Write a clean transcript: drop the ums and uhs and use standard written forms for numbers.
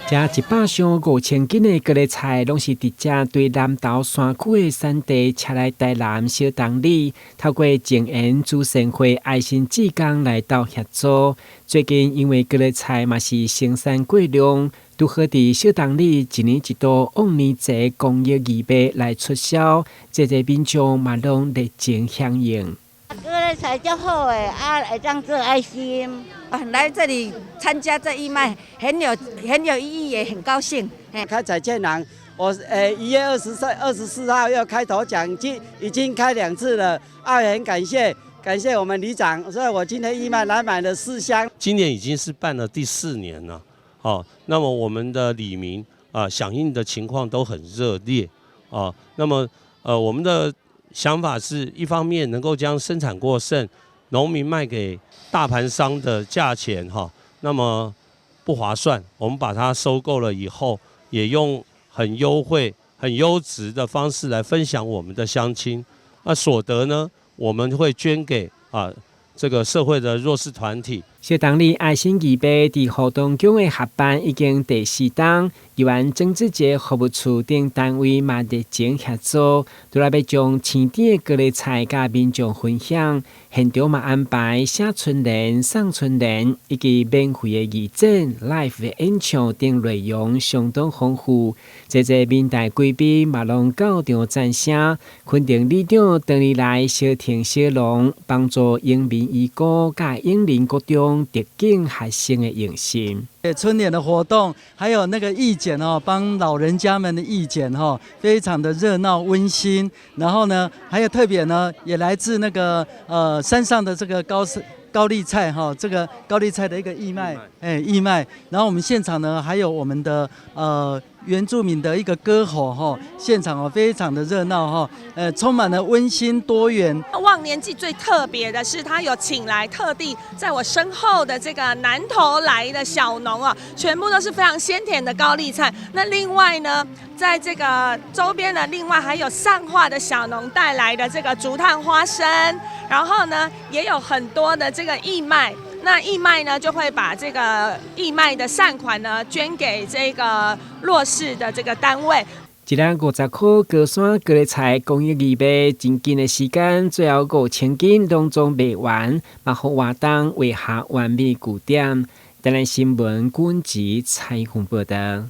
這100箱5000斤的高麗菜，攏是直接對南投山區的產地車來台南小東里，透過靜緣慈善會愛心志工來鬥協助。最近因為高麗菜嘛是生產過量，拄好佇小東里一年一度往年節公益義賣來出銷，濟濟民眾嘛攏熱情響應。高麗菜足好的，啊會當做愛心。來這裡參加這義賣，很有意義，也很高興。開彩券行，我1月23、24號要開頭獎金，已經開兩次了，啊，很感謝我們里長，所以我今天義賣來買了4箱。今年已經是辦了第四年了，哦，那麼我們的里民啊響應的情況都很熱烈，啊，那麼我們的想法是一方面能夠將生產過剩，農民賣給大盤商的價錢哈，那麼不划算，我們把它收購了以後，也用很優惠、很優質的方式來分享我們的鄉親。那所得呢，我們會捐給啊這個社會的弱勢團體。小東里愛心義賣佇活動中的合辦已經第四冬，議員曾志傑服務處等單位嘛熱情協助，除了欲將青甜的高麗菜佮民眾分享，現場嘛安排寫春聯、送春聯以及免費的義診、live 的演唱等內容相當豐富。濟濟民代貴賓嘛攏到場讚聲，肯定里長當年來相挺小農，幫助永民醫高佮永林國中特警學生的用心。春聯的活動，還有那個義剪哦，幫老人家們的義剪哈，非常的熱鬧溫馨。然後呢，還有特別呢，也來自那個山上的這個高麗菜哈，這個高麗菜的一個義賣，哎義賣。然後我們現場呢，還有我們的原住民的一個歌喉哈，現場哦非常的熱鬧哈，充滿了溫馨多元。忘年祭最特別的是，他有請來特地在我身後的這個南投來的小農啊，全部都是非常鮮甜的高麗菜。那另外呢，在這個周邊呢，另外還有善化的小農帶來的這個竹炭花生，然後呢，也有很多的這個義賣。那義賣呢，就會把這個義賣的善款呢，捐給這個弱勢的這個單位。一籃50箍高山高麗菜公益義賣，真緊的時間，最後5000斤攏總賣完，嘛予活動畫下完美句點。台南新聞軍籍採訪報道。